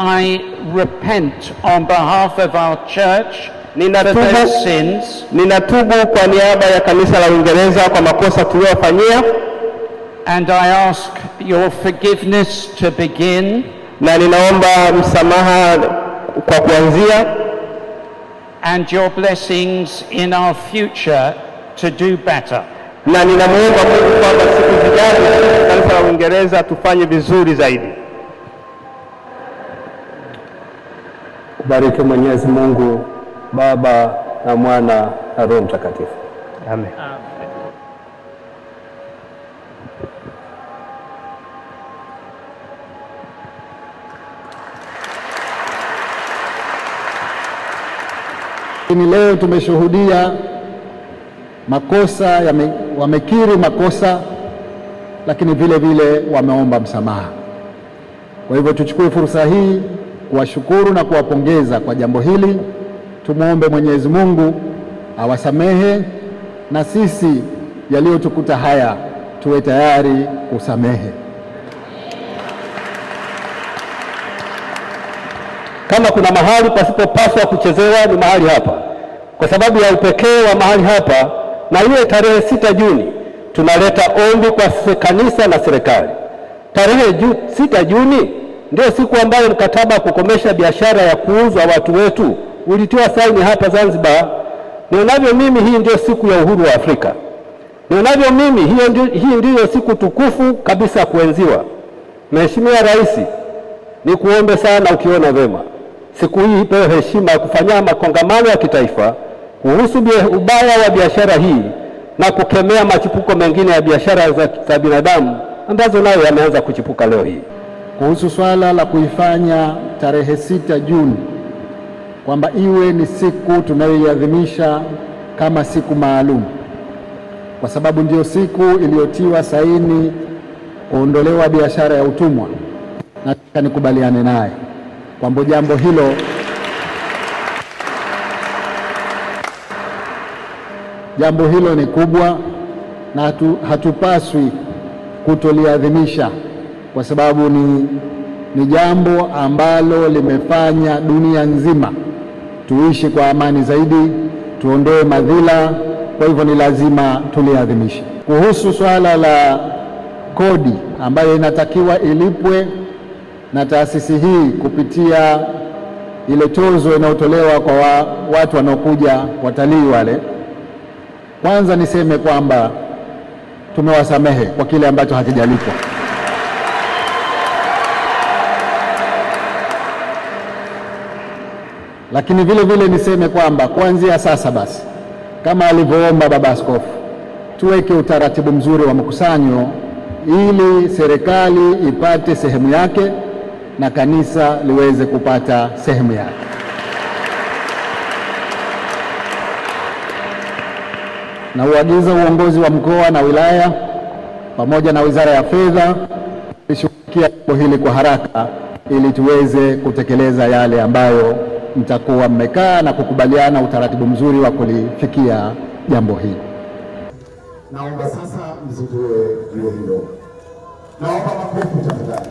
I repent on behalf of our church for those sins. Ninatubu kwa niaba ya kanisa la Uingereza kwa makosa tuliyofanyia. And I ask your forgiveness to begin. Na ninaomba msamaha kwa kuanzia. And your blessings in our future to do better. Na ninamuomba Mungu kwamba siku zijazo kanisa la Uingereza tufanye vizuri zaidi. Kubariki Mwenyezi Mungu Baba na Mwana na Roho Mtakatifu. Amen. Lakini leo tumeshuhudia makosa, wamekiri makosa, lakini vile vile wameomba msamaha. Kwa hivyo tuchukue fursa hii kuwashukuru na kuwapongeza kwa jambo hili. Tumuombe Mwenyezi Mungu awasamehe, na sisi yaliyotukuta haya tuwe tayari kusamehe. Kama kuna mahali pasipopaswa kuchezewa ni mahali hapa, kwa sababu ya upekee wa mahali hapa. Na ile tarehe 6 Juni tunaleta ombi kwa kanisa na serikali. Tarehe 6 Juni ndio siku ambayo mkataba wa kukomesha biashara ya kuuzwa watu wetu ulitiwa saini hapa Zanzibar. Nionavyo mimi, hii ndio siku ya uhuru wa Afrika. Nionavyo mimi, hii ndiyo siku tukufu kabisa kuenziwa. Mheshimiwa Rais, nikuombe sana, ukiona vema, siku hii ipewe heshima ya kufanya makongamano ya kitaifa kuhusu ubaya wa biashara hii na kukemea machipuko mengine ya biashara za binadamu ambazo nayo yameanza kuchipuka leo hii. Kuhusu swala la kuifanya tarehe 6 Juni kwamba iwe ni siku tunayoiadhimisha kama siku maalum, kwa sababu ndiyo siku iliyotiwa saini kuondolewa biashara ya utumwa, nataka nikubaliane naye kwamba jambo hilo ni kubwa na hatupaswi kutoliadhimisha, kwa sababu ni jambo ambalo limefanya dunia nzima tuishi kwa amani zaidi, tuondoe madhila. Kwa hivyo ni lazima tuliadhimishe. Kuhusu swala la kodi ambayo inatakiwa ilipwe na taasisi hii kupitia ile tozo inayotolewa kwa watu wanaokuja watalii wale, kwanza niseme kwamba tumewasamehe kwa kile ambacho hakijalipwa. Lakini vile vile niseme kwamba kuanzia sasa basi, kama alivyoomba Baba Askofu, tuweke utaratibu mzuri wa makusanyo ili serikali ipate sehemu yake na kanisa liweze kupata sehemu yake. Na uagiza uongozi wa mkoa na wilaya pamoja na Wizara ya Fedha kushughulikia jambo hili kwa haraka ili tuweze kutekeleza yale ambayo mtakuwa mmekaa na kukubaliana utaratibu mzuri wa kulifikia jambo hili. Naomba sasa mzindue jiwe hilo. Naomba makofi tafadhali.